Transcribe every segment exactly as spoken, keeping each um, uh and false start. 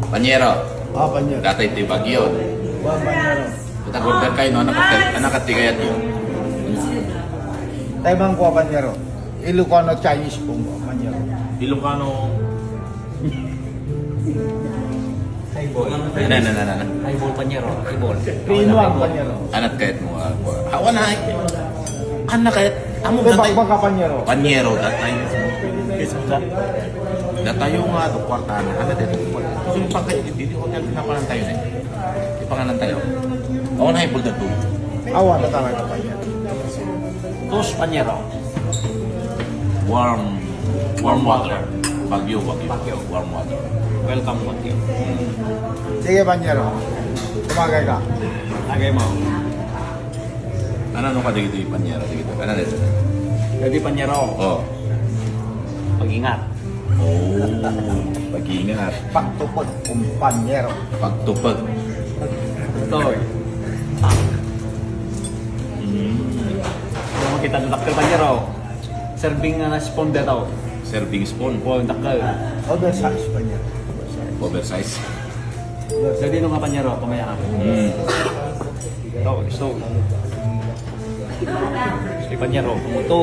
Panyero. Ah, panyero. Data iti Baguio. Wa, panyero. Kita order kayo, no? Anak at, anak at tigayat yun. Tayo bang kuha, panyero? Ilocano Chinese po, panyero. Ilocano. Highball. Ano, ano, ano, ano? Highball, panyero. Highball. Three in one, panyero. Anat kayat mo, ah, kuha. Hawa na, eh. Anak kayat, amo Te, gatay. Bakbak ka, panyero. Panyero, gatay. Datayo nga, do kwarta na. Ano, dito? Gusto yung pagkain, hindi ko kaya pinapangan tayo na. Ipanganan tayo. Oo na, ipulda to. Awa na talaga, panyero. Dos, panyero. Warm, warm water. Baguio, Baguio. Baguio. Warm water. Welcome, Baguio. Sige, panyero. Tumagay ka. Tagay mo. Ano, ano ka dito, panyero? Dito. Ano dito? Jadi, panyero. Oh. Pag-ingat. Oh, pag-ingat. Pagtupag, kumpanyero. Pagtupag. Ito, eh. Mm. Ano makita ng dakkel, panyero? Serving na spoon dito. Serving spoon. Oh, dakkel. Oversize, panyero. Oversize. Jadi, no, nga, panyero, kamay-a. Mm. Ito, gusto. Si panyero, kumuto.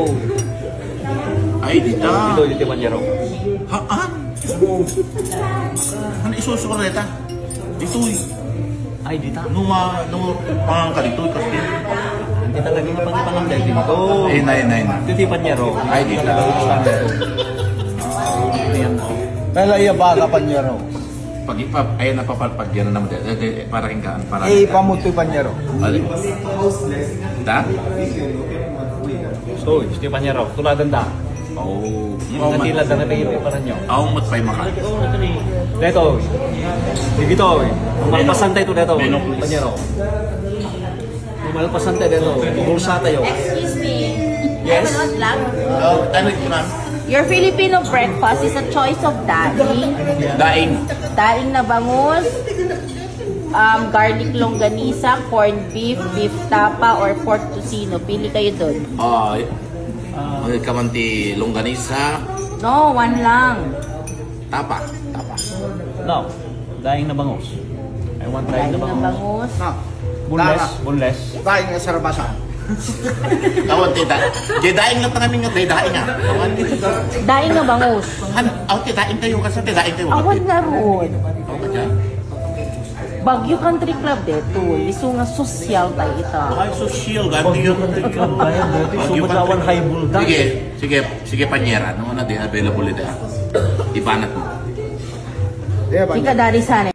Ay, dita. Ito, dito, panyero. Haan? Ano isusureta? Ditoy. Ay, dita. Numa, numa, pangan ka ditoy, kasi. Hindi talaga nga pagpapanam dahil dito. Eh, nay, nay, nay. Dito, panyero. Ay, dita. Ayan na. Kaya iya ba ka, panyero? Pag ipa, ayan na papalpag yan naman. Dito, dito, para king kaan, para Eh, king kaan. Pamutoy, panyero. Bali. Da? Ito, ito, panyero. Tuladan da. Oh, Ang natila da na kayo, iparan nyo. Aw, mat pay maka. Deto. Digito. Umalpasan tayo deto. Menu, please. Panyero. Umalpasan tayo deto. Bulsa tayo. Excuse me. Yes? Ano lang? Oh, ano yun, ma'am? Your Filipino breakfast is a choice of daing. Daing. Daing na bangus, um, garlic longganisa, corned beef, beef tapa, or pork tocino. Pili kayo dun. Ah, okay, kaman ti longganisa. No, one lang. Tapa, tapa. No, daing na bangus. I want daing na bangus. Daing na bangus. No. Boneless, Tara. Boneless. Daing na sarabasa. Tawag tita. Di daing na tangamin nga, di daing ah. Tawag tita. Daing na bangus. Han, aw, ti daing tayo kasi ti daing tayo. Awan nga roon. Aw, ka dyan? Baguio Country Club deto, isu nga sosyal tayo ita. Ay, sosyal, ganti yun. Baguio Country Club, kaya dati, Baguio so, Country Club. Highball da. Sige, sige, sige, panyera. Nung ano, di available ito, ah. Ibanat mo. Yeah, panyera. Ika, Daddy, sana.